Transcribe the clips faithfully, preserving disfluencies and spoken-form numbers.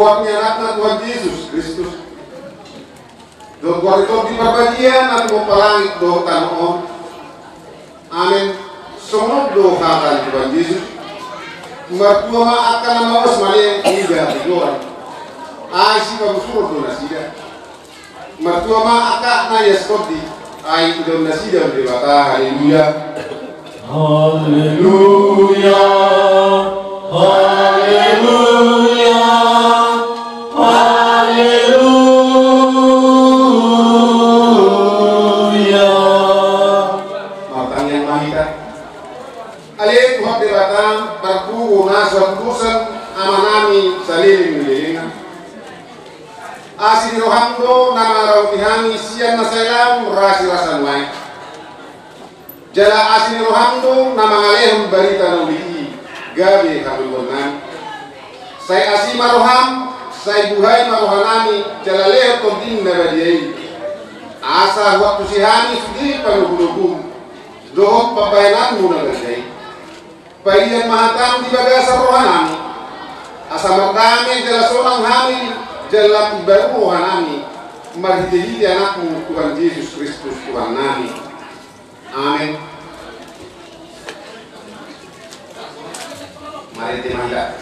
Goar ni Anakna Tuhan Jesus Kristus, dohot goar ni Tondi Parbadia na tumompa langit dohot tano on. Amen. Songon on do hata ni Tuhan Jesus: Martua ma angka na maos malean ida tu goar, ai sipabosuhon do nasida. Martua ma angka na ias Tondi, ai idaon nasida ma Debata. Haleluya. Haleluya. Haleluya. Haleluya. Martangiang ma hita. Ale Tuhan Debata, pargogo na so hatudosan amanami saleleng ni lelengna. Asi ni roham do na mangarauti hami sian na sai lam rasirasa nuaeng. Jala asi ni roham do na mangalehon barita na uli i gabe hangoluannami. Sai asi ma roham, sai buhai ma rohanami, jala lehon Tondim na badia i, asa huantusi hami sude panogunogum dohot pambahenanmu na badia i. Paidian ma hatam di bagasan rohanami, asa mardame jala sonang hami, jala lam imbaru rohanami, marhitehite Anakmu Tuhan Jesus Kristus Tuhannami. Amen. Mari, terima kasih.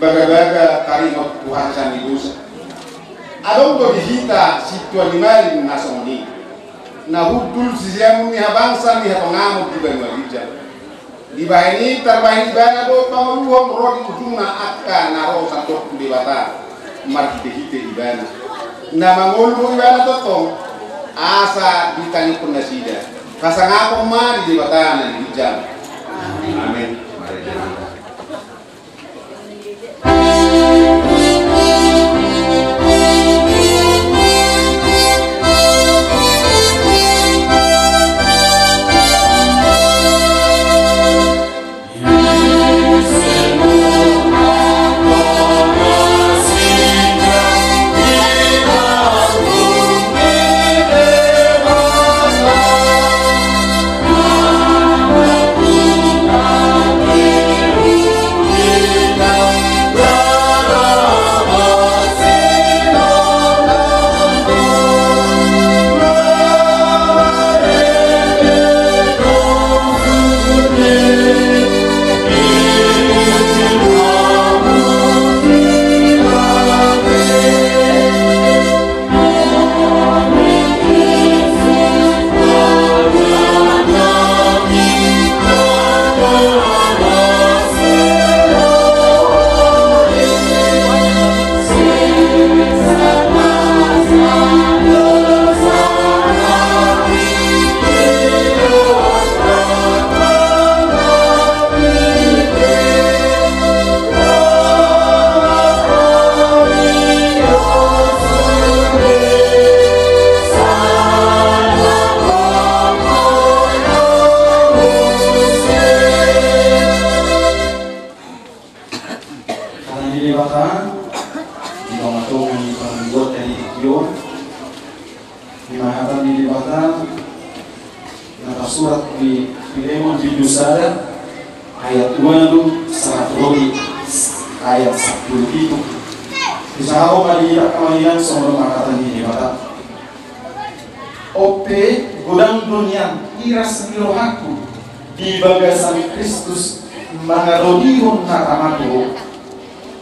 Bagabaga taringot tu hata ni dosa. Adong do di hita sintua ni malim na songon i, na hundul siamun ni habangsa ni hatongamon di banua ginjang. Dibahen i tarbahen ibana do pangoluhon ro di ujungna angka na ro sandok tu Debata marhitehite ibana. Na mangolu do ibana tongtong, asa ditangihon nasida. Hasangapon ma di Debata na di ginjang. Amen. Dua Ratus sahat roti ayat sampulu pitu. Disahat ma di hita pangadilan songon mangkatai ni Debata. Ope godang do nian iras ni rohangku di bagasan Kristus mangadopi na tama tu ho.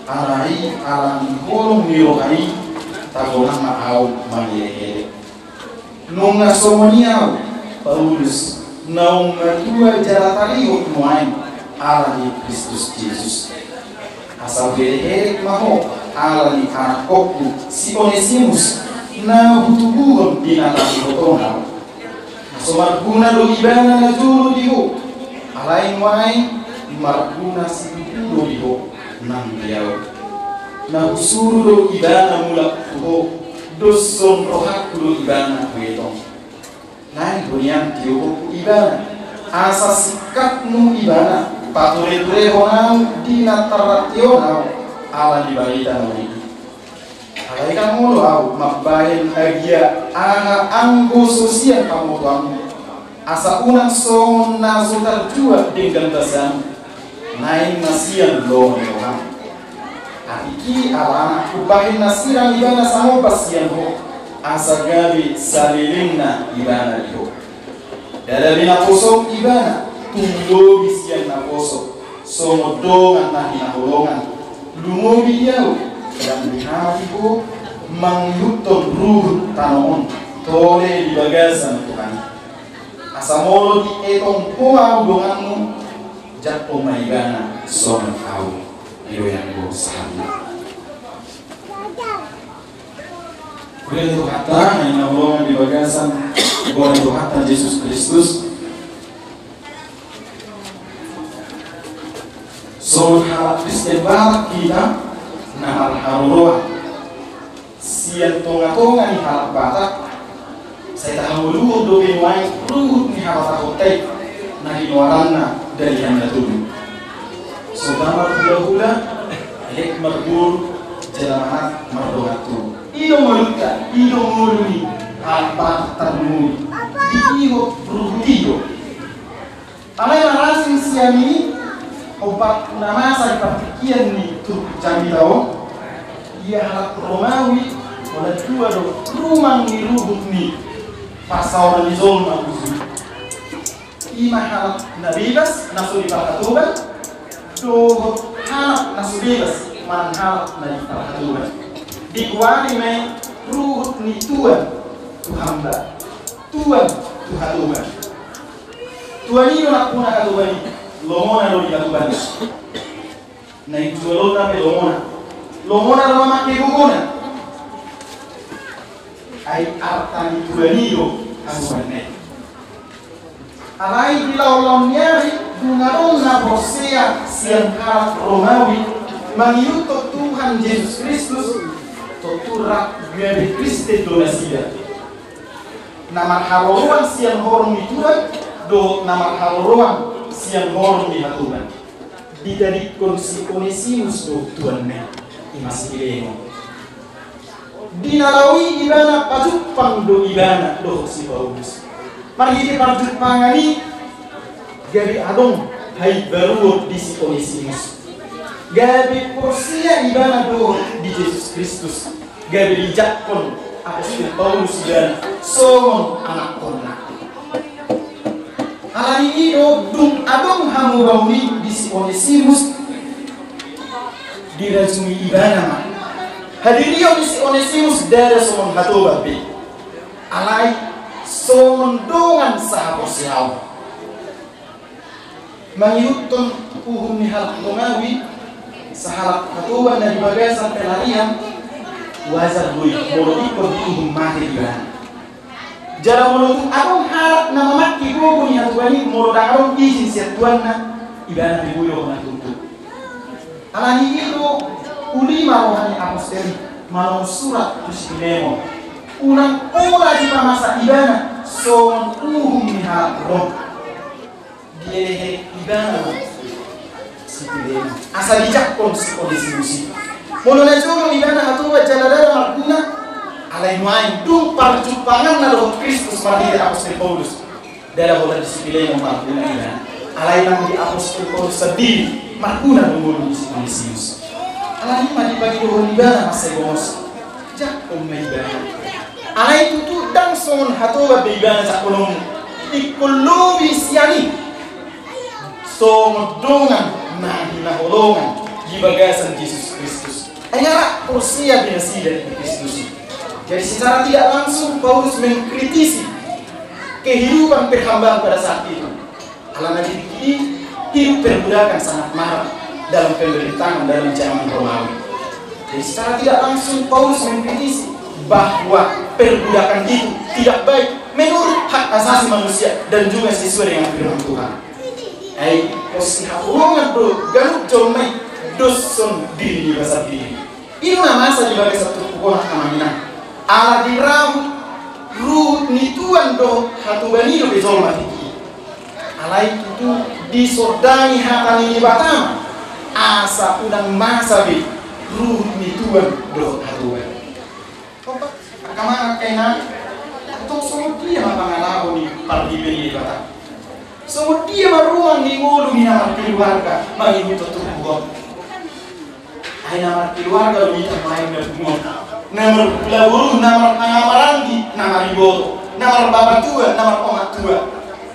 Alai ala ni holong ni roha i tagolang ma ahu mangelek-elek. Nunga songon i ahu, Paulus, naung matua jala tarihot nuaeng ala ni Kristus Jesus. Asa huelek-elek ma ho ala ni anakkongku si Onesimus, na hutubuhon di na tarihot on ahu. Na so marguna do ibana najolo di ho, alai nuaeng marguna situtu do di ho nang di ahu. Na husuru do ibana mulak tu ho, dos songon rohangku do ibana huetong. Naeng do nian tiohonku ibana, asa singkatmu ibana pature-turehon ahu di na tarrantehon ahu ala ni barita na uli i. Alai ndang olo ahu mambahen agia aha anggo so sian hamotoanmu, asa unang songon na so tarjual denggan basamu, naeng na sian lomo ni roham. Atik i alana umbahen na sirang ibana sangombas sian ho, asa gabe salelengna ibana di ho. Ndada be naposom ibana, tung lobi sian naposo, songon dongan na hinaholongan. Lumobi di ahu, ndang be hami ho mangihuthon ruhut tano on, tole di bagasan Tuhan i. Asa molo dietong ho ahu donganmu, jangkon ma ibana songon ahu. I do i anggo sahatna. Hurian ni Tuhanta na hinaholongan di bagasan goar ni Tuhanta Jesus Kristus. Songon halak Kristen Batak hita na marharoroan sian tonga-tonga ni halak Batak, sai tahalualuhon dope nuaeng ruhut ni habatahonta i na hinoaranna Dalihan Na Tolu. Soba marhulahula, elek marboru, jala manat mardongan toru. I do ngolunta, i do ngolu ni halak Batak tarlumobi di ihot ruhut i do. Alai marasing sian i, hombar tu na masa di partingkian ni Turpuk Jamita on, ia halak Romawi, holan dua do rumang ni ruhut ni parsaoran ni jolma uju. I ma halak na bebas, na so diparhatoban, dohot halak na so bebas, manang halak na diparhatoban. Digoari ma i ruhut ni tuan tu hamba, tuan tu hatoban. Tuan i do nampuna hatoban i, lomona do di hatoban i. Na injualonna pe lomona. Lomona do mamangke gogona. Ai arta ni tuan i do hatobanna i. Alai di laon-laon ni ari, dung adong na porsea sian halak Romawi mangihuthon Tuhan Jesus Kristus, tontu rap gabe Kristen do nasida. Na marharoroan sian horong ni tuan dohot na marharoroan sian horong ni hatoban. Ditadingkon si Onesimus do tuanna i, ima si Filemon. Di na laho i ibana pajumpang do ibana dohot si Paulus. Marhite parjumpangan i gabe adong haimbaruon di si Onesimus. Gabe porsea ibana dohot di Jesus Kristus. Gabe dijangkon apostel Paulus ibana songon anakkonna. Ala ni i do dung adong hamubaon i di si Onesimus, dirajumi ibana ma. Hadirion ni si Onesimus ndada songon hatoban be, alai songon dongan sahaporseaon. Mangihuthon uhum ni halak Romawi, sahalak hatoban na di bagasan pelarian, wajar do i molo ingkon diuhum mate ibana. Jala molo tung adong halak na mamangke gogo ni hatoban i, molo ndang adong izin sian tuanna, ibana pe boi do hona tuntut. Ala ni i do uli ma roha ni apostel i manongos surat tu si Filemon. Unang pola dipamasa ibana songon uhum ni halak Rom. Dielek-elek ibana ma si Filemon asa dijangkon si Onesimus i. Molo na jolo ibana hatoban jala ndada marguna, alai nuaeng dung parjumpanganna dohot Kristus marhite apostel Paulus, ndada holan di si Filemon marguna ibana. Alai nang di apostel Paulus sandiri marguna do ngolu ni si Onesimus. Alani i ma dipangidohon ibana mansai bongosa. Jangkon ma ibana. Alai tutu ndang songon hatoban be ibana jangkononmu. Ingkon lobi sian i songon dongan na hinaholongan di bagasan Jesus Kristus. Ai nga ra porsea be nasida di Kristus i. Jadi secara tidak langsung Paulus mengkritisi kehidupan perhambaan pada saat itu. Alana di tingki i hidup perbudakan sangat marak dalam pemerintahan dalam zaman Romawi. Jadi secara tidak langsung Paulus mengkritisi bahwa perbudakan itu tidak baik menurut hak asasi manusia dan juga sesuai dengan firman Tuhan. Ai pos ni haholongan do ganup jolma i doshon diri ni basa diri. I do na masa di bagasan turpuk on, angka amang inang. Ala dirahut ruhut ni tuan dohot hatoban i dope jolma tingki i. Alai tutu disordangi hata ni Debata ma asa unang masa be ruhut ni tuan dohot hatoban. Angka amang, angka inang, antong songon dia ma pangalaho ni pardipe ni Debata? Songon dia ma ruang ni ngolu ni na markeluarga mangihuthon turpuk on? Ai na markeluarga do hita, nuaeng na punguan, na marhula boru, na mar-, na maranggi, na mariboto, na marbapa tua, na maromak tua,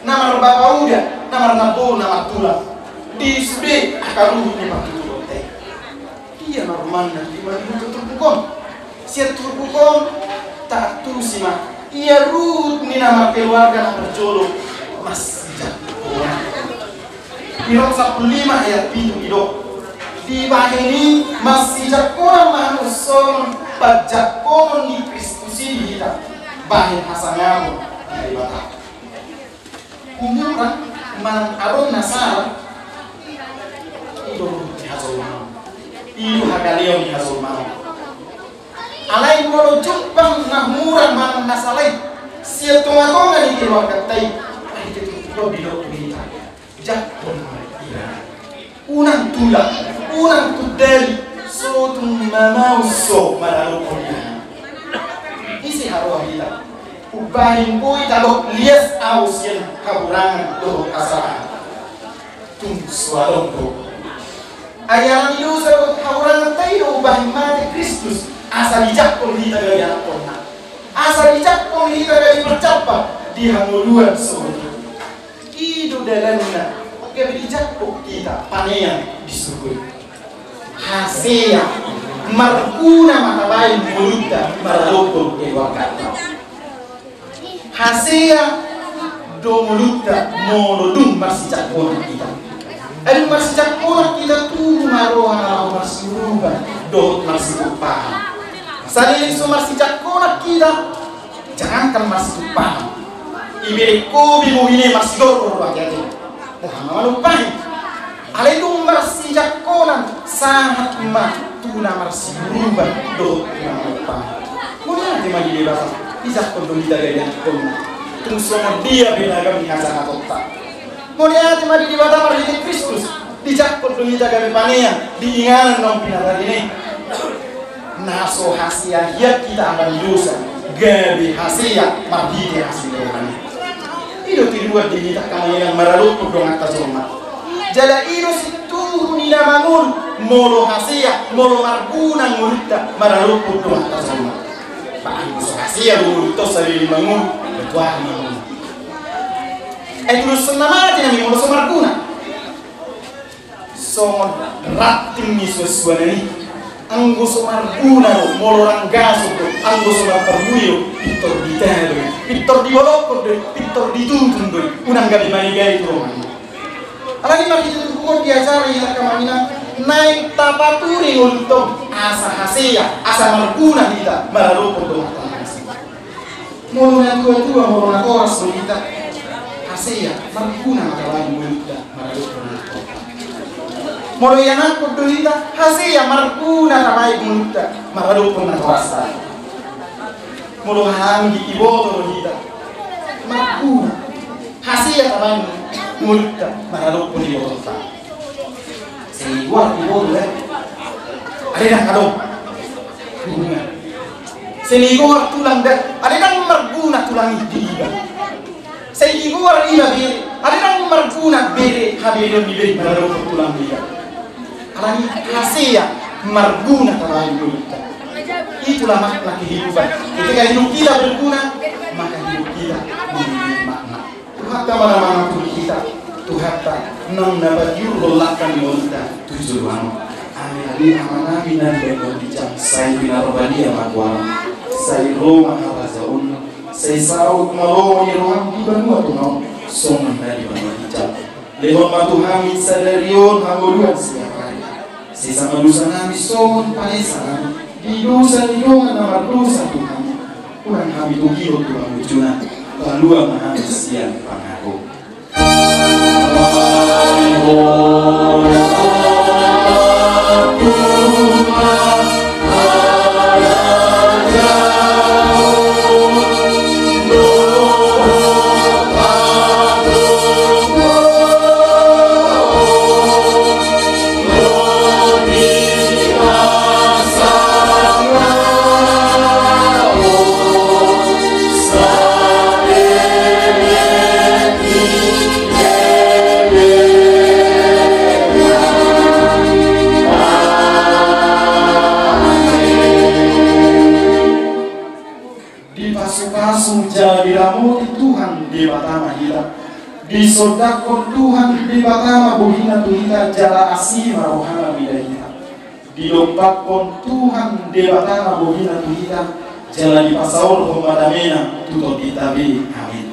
na marbapa uda, na marnamboru, na martulang. Di sude angka ruhut ni partuturonta i. Dia ma rumangna di mangihuthon turpuk on? Sian turpuk on taantusi ma ia ruhut ni na markeluarga na parjolo, marsijangkonan. Di Rom sampulu lima ayat pitu didok, dibahen i marsijangkonan ma hamu songon panjangkonon ni Kristus i di hita, bahen hasangapon di Debata. Umur manang adong na sala, i do ruhut ni hajolmaon, i do hagaleon ni hajolmaon. Alai molo jumpang na umur manang na sala i sian tongatonga ni keluarganta i, ai tutu didok tu hita, jangkon ma ibana. Unang tulang, unang tundali, so tung mamaus ho maradophon ibana. Ise haroa hita? Umbahen boi tadok lias ahu sian haburangan dohot hasalahan, tung so adong do. Ai alani dosa dohot hahuranganta i do umbahen mate Kristus, asa dijangkon hita gabe anakkonna, asa dijangkon hita gabe parjampa di hangoluan songon i. I do dalanna gabe dijangkon hita panean di surgo i. Hasea marguna ma tabahen ngolunta maradophon keluarganta. Hasea do ngolunta molo dung marsijangkonan hita. Ai dung marsijangkonan hita, tubu ma roha na laho marsiurupan dohot marsitumpahan. Saleleng so marsijangkonan hita, jangankan marsitumpahan, ibere ho be bohina i marsigorgor do ate-ate, boha ma manumpahi? Alai dung marsijangkonan, sahat ma tu na marsiurupan dohot tu na manumpahi. Mauliate ma di Debata, dijangkon do hita gabe anakkonna, tung songon dia pe ragam ni hajahatonta. Mauliate ma di Debata marhite Kristus, dijangkon do hita gabe panean di inganan naung pinatadina i. Na so hasea hian hita alani dosa, gabe hasea marhite asi ni rohana. I do tiruan di hita angka amang inang maradophon donganta jolma. Jala i do sintuhu ni na mangolu, molo hasea, molo marguna ngolunta maradophon donganta jolma. Ba anggo so hasea do ngolunta on saleleng mangolu, bertuah mangolu. Ai tudoshon na mate nami molo so marguna. Songon ranting ni suansuanan i, anggo so marguna do, molo ranggason do, anggo so marparbue do, pintor ditahe do i, pintor dibolongkon do i, pintor ditutun do i, unang gabe manegai tu rohana. Alani marhite turpuk on diajari hita angka amang inang, naeng tapature ngolunta on asa hasea, asa marguna hita maradophon donganta na asing. Molo natuatua, molo natoras do hita, hasea marguna ma tabahen ngolunta maradophon anakhonta. Molo ianakhon do hita, hasea marguna tabahen ngolunta maradophon natorasta. Molo haha anggi iboto do hita, marguna, hasea tabahen ngolunta maradophon ibotonta. Sai digoar iboto da, alai ndang adong hubungan. Sai digoar tulang da, alai ndang marguna tulang i di iba. Sai digoar iba bere, alai ndang marguna bere, habereon ni bere maradophon tulang ni hita. Alani hasea marguna tabaen ngolunta. Itulah makna kehidupan. Ketika hidup kita berguna, maka hidup kita memiliki makna. Tuhanta ma na mangampuni hita, Tuhanta nang na patiurhon langka ni ngolunta tu joloan on. Amen. Adi amanami na di banua ginjang, sai pinarbadia ma goarmu, sai ro ma harajaonmu, sai saut ma lomo ni roham di banua tonga on songon na di banua ginjang. Lehon ma tu hami sadari on hangoluan siapari. Sesa ma dosanami songon panesanami di dosa ni dongan na mardosa tu hami. Unang hami togihon tu pangunjunan, palua ma hami sian pangago. Dipasupasu jala diramoti Tuhan Debata ma hita. Disondangkon Tuhan Debata ma bohina tu hita jala asi ma rohana mida hita. Didompakkon Tuhan Debata ma bohina tu hita jala dipasaorhon ma damena tu tondinta be. Amin.